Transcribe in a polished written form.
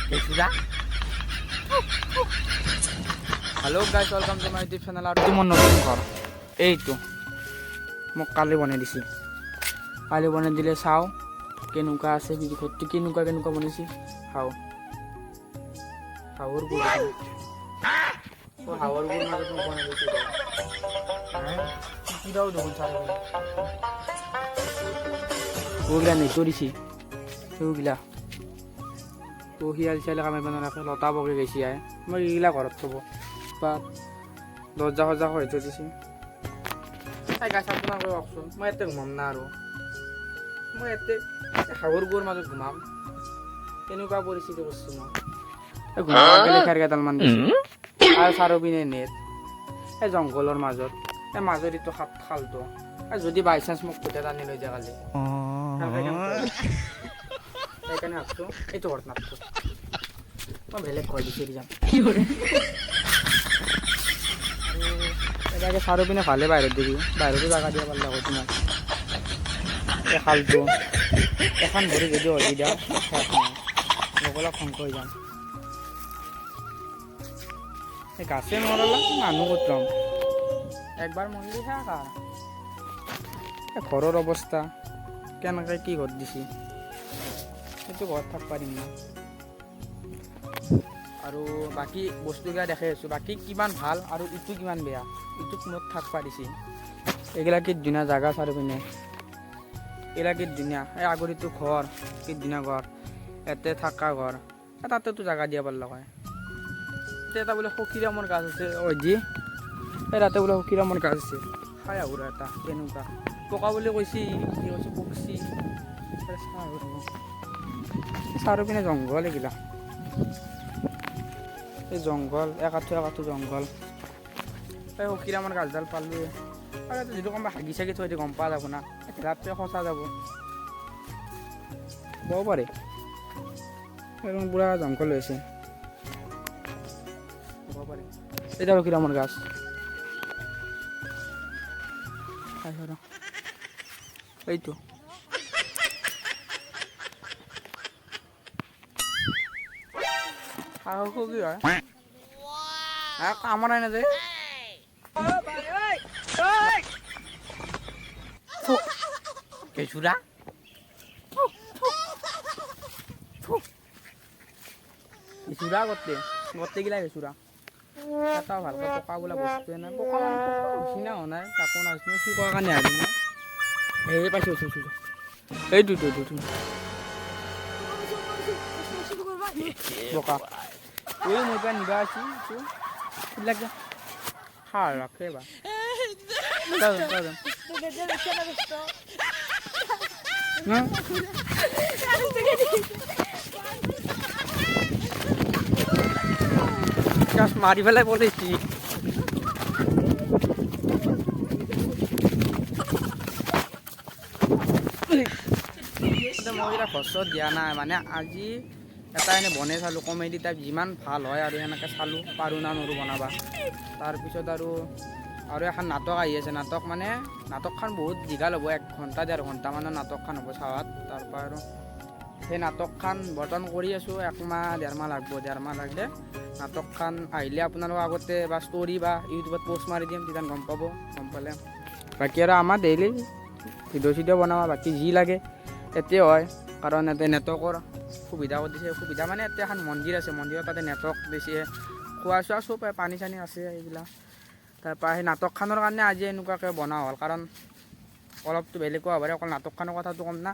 কেঁচুৰা। Hello guys, welcome to my YouTube channel. আৰু এইটো মোৰ নতুন ঘৰ। এইটো মোক কালি বনাই দিছে। কালি বনাই দিলে। চাওঁ কেনেকুৱা আছে ঘৰটো, কেনেকুৱা কেনেকুৱা বনাইছে। খাওঁ হাৱৰ গুৰ, হাৱৰ গুৰ মাজত মোক বনাই দিছে। কিবাও দেখোন চাৰিওফালে এইগিলা নেটো দিছে। এইগিলা তো শিয়াল চিয়ালে কামুৰিব নোৱাৰাকে। লতা বগি গৈছে। আই মই এইগিলা ঘৰত থ'ব বা দৰ্জা সৰ্জা কৰি থৈ দিছে। এই গাছ, আপোনালোকে কওকচোন, মই ইয়াতে ঘুমাম না আৰু মই ইয়াতে এই হাৱৰ গুৰ মাজত ঘুমাম? তেনেকুৱা পৰিস্থিতি কৰিছোঁ মই। এই ঘুমাব গ'লে খেৰ কেইডালমান দিছে আৰু চাৰিওপিনে নেট। এই জংঘলৰ মাজত, এই মাজত এইটো সাত খালটো। এই যদি বাই চান্স মোক ভূতে টানি লৈ যায় কালি, সেনেকে কেনেকে হ'ব? সেইকাৰণে ভাবছোঁ এইটো ঘৰত নাথাকোঁ, মই বেলেগ ঘৰ বিচাৰি যাম। আৰু এবাৰে চাৰিওপিনে ভালে। বাহিৰত দিবি, বাহিৰতো জাগা দিব পাৰিলে আকৌ তোমাক। এই খালটো এখন ভৰি যদি হলি দিওঁ, শেষ। মই লগলগ ধ্বংস হৈ যাম। এই গাছে মৰলা, মানুহ ক'ত ৰম? একবাৰ মৰলি শেষ। আৰু এই ঘৰৰ অৱস্থা কেনেকৈ কি ঘৰ দিছে, সেইটো ঘৰত থাকিব পাৰিম না? আৰু বাকী বস্তুকেইটা দেখাই আছোঁ, বাকী কিমান ভাল আৰু ইটো কিমান বেয়া। ইটোত মোক থাকিব দিছে। এইগিলা কি ধুনীয়া জাগা চাৰিওপিনে। এইগিলা কি ধুনীয়া। এই আগৰ ইটো ঘৰ কি ধুনীয়া ঘৰ, ইয়াতে থাকা ঘৰ। এই তাতেতো জাগা দিয়া পাৰিলে হয়। তাতে এটা বোলে সখীৰামৰ গাছ আছে। ঐ যি এই তাতে বোলে সখীৰামৰ গাছ আছে। খাই আহোঁ ৰ এটা কেনেকুৱা পকা বুলি কৈছে। কি কৈছে, পকচি। চাৰিওপিনে জংঘল এইগিলা। এই জংঘল, এক আঁঠু এক আঁঠু জংঘল। এই সখীৰামৰ গাছডাল পালোৱে। আৰু ইয়াতে যিটো কোনোবা হাগি চাগি থৈ দিয়ে, গম পোৱা যাব না। ৰাতিয়ে সঁচা যাব হ'ব পাৰে। একদম পুৰা জংঘল হৈছে, হ'ব পাৰে। এতিয়া সখীৰামৰ গাছ খাই ৰ। এইটো সাহসো কি হয়, কামৰাই নাযায়। কেঁচুৰা। কেঁচুৰা গোটেই গোটেইগিলা কেঁচুৰা। এটাও ভালকে পকা বোলা বস্তুৱে নাই। পকা মানে পকা হৈছে না হোৱা নাই তাকো নাজানো। কি কোৱাৰ কাৰণে আহিলো মই? এই পাইছোঁ পাইছোঁ পাইছোঁ। এইটো এইটো এইটো পকা। এই মোৰ পৰা নিবা আছি এইটো। এইবিলাক যা খাৰ ৰাখে বা। যাওঁ যাওঁ যাওঁ। হুম? জাষ্ট মাৰি পেলাই পলাইছি। মই এতিয়া ঘৰ দিয়া নাই, মানে আজি এটা এনে বনাই চালোঁ, কমেডি টাইপ, যিমান ভাল হয় আৰু সেনেকৈ চালোঁ, পাৰোঁ না নোৱাৰোঁ বনাবা। তাৰপিছত আৰু আৰু এখন নাটক আহি আছে। নাটক মানে নাটকখন বহুত দীঘল হ'ব, 1 ঘণ্টা 1.5 ঘণ্টামানৰ নাটকখন হ'ব চাৱাত। তাৰপৰা আৰু সেই নাটকখন বৰ্তমান কৰি আছোঁ। একমাহ 1.5 মাহ লাগব। 1.5 মাহ লাগিলে নাটকখন আহিলে আপোনালোক আগতে বা ষ্টৰি বা ইউটিউবত পষ্ট মাৰি দিম, তেতিয়া গম পাব। গম পালে বাকী আৰু আমাৰ ডেইলি ভিডিঅ' চিডিঅ' বনাব, বাকী যি লাগে ইয়াতে হয়। কাৰণ ইয়াতে নেটৱৰ্কৰ সুবিধা কৰি দিছে। সুবিধা মানে ইয়াতে এখন মন্দিৰ আছে, মন্দিৰত তাতে নেটৱৰ্ক দিছে। খোৱা চোৱা চব পায়, পানী চানী আছে এইবিলাক। তাৰপৰা সেই নাটকখনৰ কাৰণে আজি এনেকুৱাকৈ বনোৱা হ'ল, কাৰণ অলপতো বেলেগো হ'ব পাৰে। অকল নাটকখনৰ কথাটো ক'ম না।